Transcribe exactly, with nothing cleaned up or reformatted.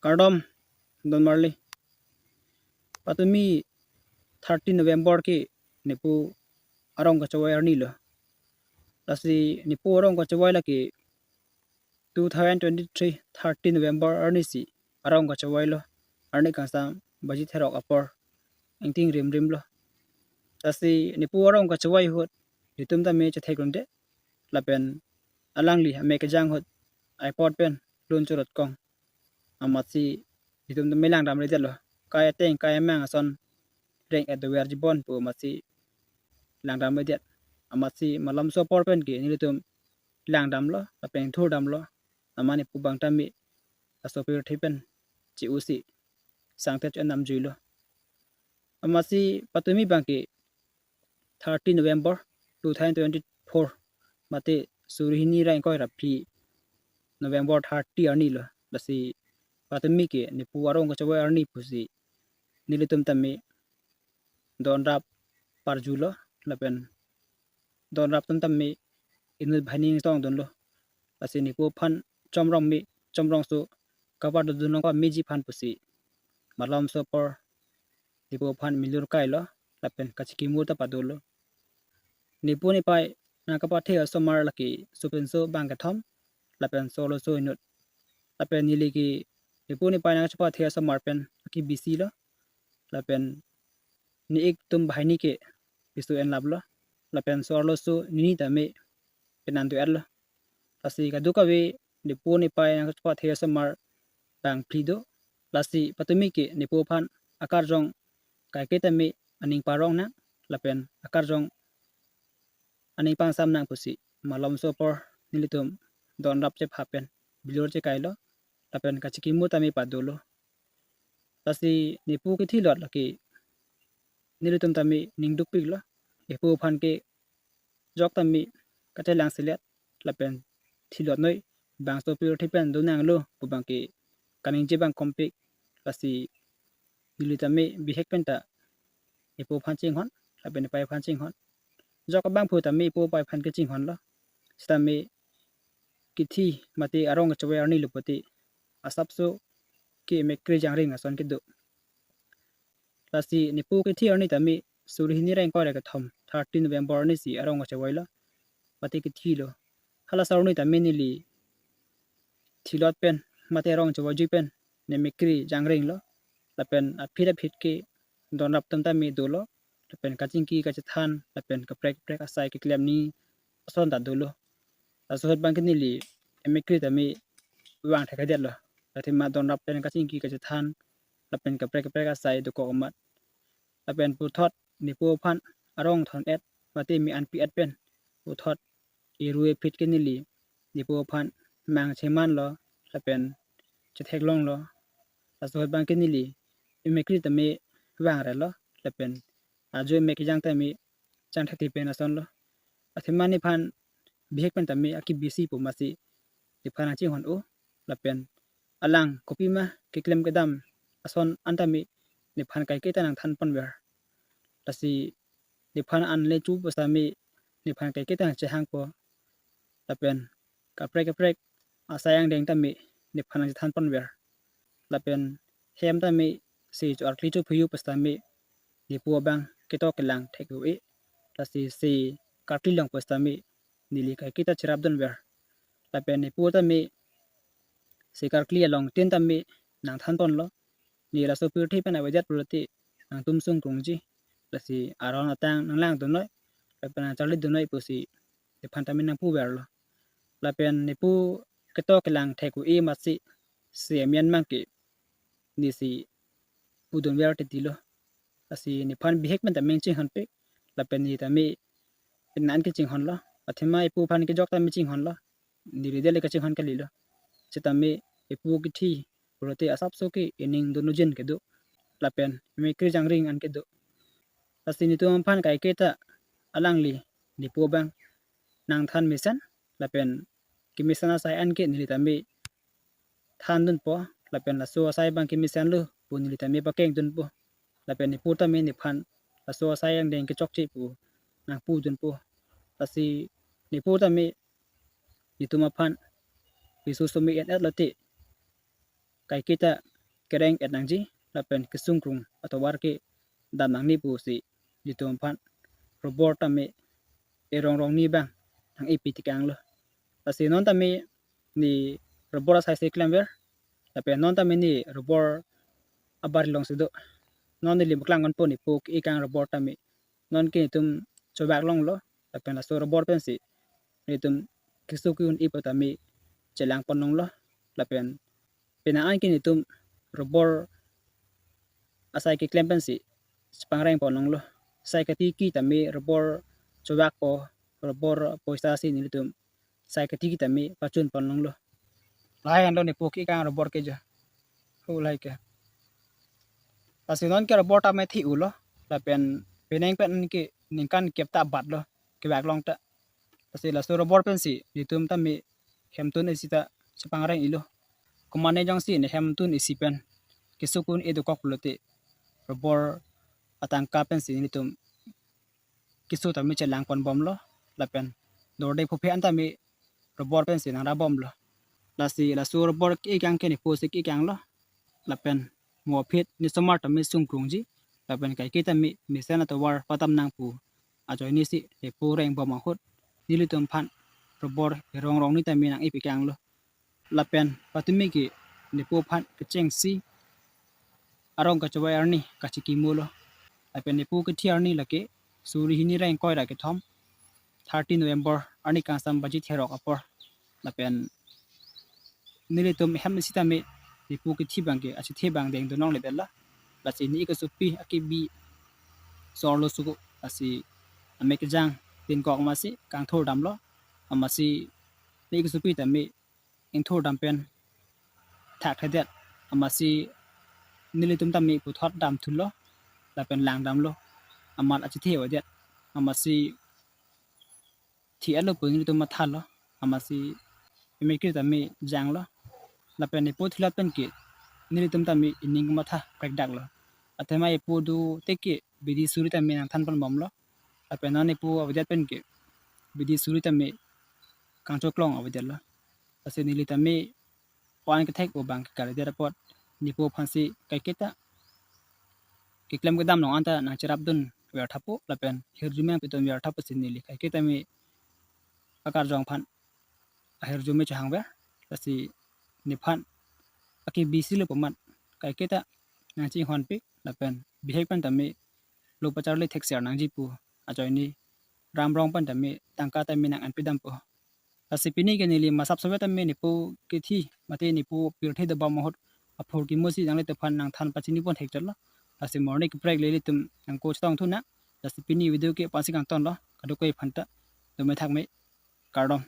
Kardom, don marli. Patumi thirteen November ke nepu arong kachevai arni lo. Lasi nepu arong kachevai lake two thousand twenty-three thirteen November arni si arong kachevai lo. Arni kangsam baji therok apor ingting rimrim lo. Lasi nepu arong kachevai ahut netum tame chetheklonde lapen alangli amek kejang ahut airport pen lun chorot kong. Amatsi netum tame langdamredetlo. Kai ateng kai amang ason reng-et dover jibon pu amatsi langdamredet. Amatsi malomso apor pen ke nelitum langdamlo lapen thurdamlo. Amat nepu abang tame laso pirthe pen che-usi sangtet cho-en damjuilo. Amatsi patumi abang ke thirteen November two thousand twenty-four mate suri hini ra ingkoi ra phli November thirty arni lo. Lasi patumi ke nepu arong kachevai arni pusi nelitum tame donrap parjulo lapen donrap atum tame inut banghini tongdunlo. Lasi nepu aphan chomrong me chomrongso kapardodun long pa meji aphan pusi malomso apor nepu aphan milur kailo lapen kachekimo ta padolo. Nepu nepei nangkapathe asomar lake sopinso bang kethom lapen so-arloso inut. Lapen neli ke nepu nepei nangkapathe asomar pen akebisi lo. Lapen ne-ik atum banghini ke piso enlaplo. Lapen so-arloso nini tame penan do-etlo. Lasi kadokave nepu nepei nangkapathe asomar bang phli do. Lasi patumi ke nepu aphan akarjong kaike tame aning parong nang lapen akarjong aning pangsam nang pusi malomso apor nelitum donrap chepha pen bilur chekailo lapen kachekimo tame padolo. Lasi nepu kethilot lake nelitum tame ning dukpiklo. Nepu aphan kejok tame katelang selet lapen thilot noi bangso pirthe pen donanglo pu abang ke kaningje bang kompik. Lasi neli tame bihek penta nepu aphan chinghon lapen nepei aphan chinghon. Jok abangphu tame nepu nepei aphan kechinghonlo. Sitame kithi mate arong kachevai arni lo pulote asapso ke emekri jangring ason kedo. Lasi nepu kithi arni tame suri hini ra ingkoi ra kethom thirteen November arni si arong kachevailo. Mate kithilo. Hala asar arni tame neli thilot pen mate arong chevaiji pen ne emekri jangringlo. Lapen aphit aphit ke donrap atum tame dolo. Lapen kachingki kachethan lapen kaprek kaprek asai keklem ni ason ta dolo. Laso ahut abang ke neli emekri tame vang thekthedetlo. Athema donrap pen kachingki kachethan lapen kaprek kaprek asai dokok amat. Lapen puthot nepu aphan arong thon-et mate me-anpi-et pen puthot eru ephit ke neli nepu aphan mang chemanlo lapen chetheklonglo. Laso ahut abang ke neli emekri tame vangrelo lapen ajo emek kejang tame changthekti pen asonlo. Athema nephan bihek pen tame akebisi pu amatsi nephan nangchinghon-o lapen alang kopima keklem kedam ason an tame nephan kaiketa nangthanponver. Lasi nephan an le chu pusitame nephan kaiketa nangchehangpo. Lapen kaprek kaprek asai angdeng tame nephan nangchethanponver. Lapen hem tame si cho-arkli chophuyu pusitame nepu abang ketok kelang thek-o-e. Lasi si karkli along pusitame neli kaiketa cherapdunver. Lapen nepu tame si karkli along tin tame nangthanponlo. Ne laso pirthe pen avedet pulote nangtum sungkrungji. Lasi aron atang nanglangdunnoi lapen nangcharlidun noi pusi nephan tame nangpuverlo. Lapen nepu ketok kelang thek-o-e amatsi si amen abang ke nesi pudunver titilo. Lasi nephan bihek pen tame chinghonpik lapen ne tame penan kechinghonlo. Athema epu aphan kejok tame chinghonlo. Neli dele kachinghon kalilo. Sitame epu kithi pulote asapso ke ening dun-ujin kedo lapen emekri jangring an kedo. Lasi netum aphan kaiketa alangli nepu abang nangthan mesen lapen kemesen asai an ke neli tame thandunpo lapen laso asai abang kemesenlo pu neli tame pakengdunpo. Lapen nepu tame nephan laso asai angdeng kechokche pu nangpudunpo. Lasi nepu tame netum aphan piso some en-et lote kaiketa kereng et nangji lapen kesung krung atovar ke dam nangne pusi nelitum aphan robor tame erong rong ni abang nang-epi tekang lo. Lasi non tame ne robor asai si klemver lapen non tame ne robor abari along si do. Non neli paklang ponpo ne po ke-e kang robor tame non ke netum chobak longlo lapen laso robor pensi netum keso ke-un-e pu tame chelang pon longlo lapen penang an ke netum robor asai keklem pensi chepangreng pon longlo. Sai katiki tame robor chobakpo, robor poisa si nelitum sai katiki tame pachun pon longlo. Lahai anlo ne po ke-e kang robor ke jo. Hu lahai ke. Lasi non ke robor tame thi-ulo lapen penang pen ke ningkan kep ta batlo kevak long ta. Lasi laso robor pensi netum tame hemtun isi ta chepangreng-ilo. Komatne jongsi ne hemtun isi pen keso ke-un-e dokok pulote robor atangka pensi netum keso tame chelang pon bomlo lapen dorde phuphe an tame robor pensi nangra bomlo. Lasi laso robor ke-e kang ke ne po si ke-e kang lo lapen mo aphi ne osomar tame sung krungji lapen kaike tame mesen atovar padam nang pu ajoine si ne po reng bom ahut nelitum aphan robor erong rong ni tame nang-epi kang lo. Lapen patumi ke ne po aphan kechengsi arong kachevai arni kachikimo lo. Lapen ne po kethi arni lake suri hini ra ingkoi ra kethom, thirty November arni kangsam baji therok apor. Lapen nelitum hem isi tame ne po kethi abang ke achethe abang deng dunong le bella. Lasi ne kesopi akebi sorlo suku, lasi amek kejang tin kok amatsi kangthur damlo, amatsi ne kesopi tame ingthur dam pen thakthedet, amatsi nelitum tame puthot damthulo lapen lang damlo, amat achethe avedet, amatsi thi-etlo pu nelitum mathalo, amatsi emekri tame janglo. Lapen ne po thilat pen ke nelitum tame ining matha prekdaklo. Athema ne po do teke bidi suri tame nangthan pon bomlo. Lapen non ne po avedet pen ke bidi suri tame kangchoklong avedetlo. Lasi neli tame o-an kethek o abang ke kalidet apot ne po aphansi kaiketa keklem kedam along anta nangcherap dunver thapo lapen hirjume nangpi dunver thapo si neli kaiketa me akarjong aphan ahirjume chehangver. Lasi nephan akebi si lo pu amat kaiketa nangchinghonpi lapen bihek pen tame lo pacharli thekser nangji pu ajoine ram rong pen tame tangka tame nang-enpi dampo. Lasi pini ke neli masap sove tame ne po kethi mate ne po pirthe dobom ahut aphur kimo si nanglitum aphan nangthan pachini pon thekchotlo. Lasi morning keprek le ilitum nangko chetong thu na. Lasi pini video ke pansi kangtonlo, kadokave aphanta dome thakme, kardom.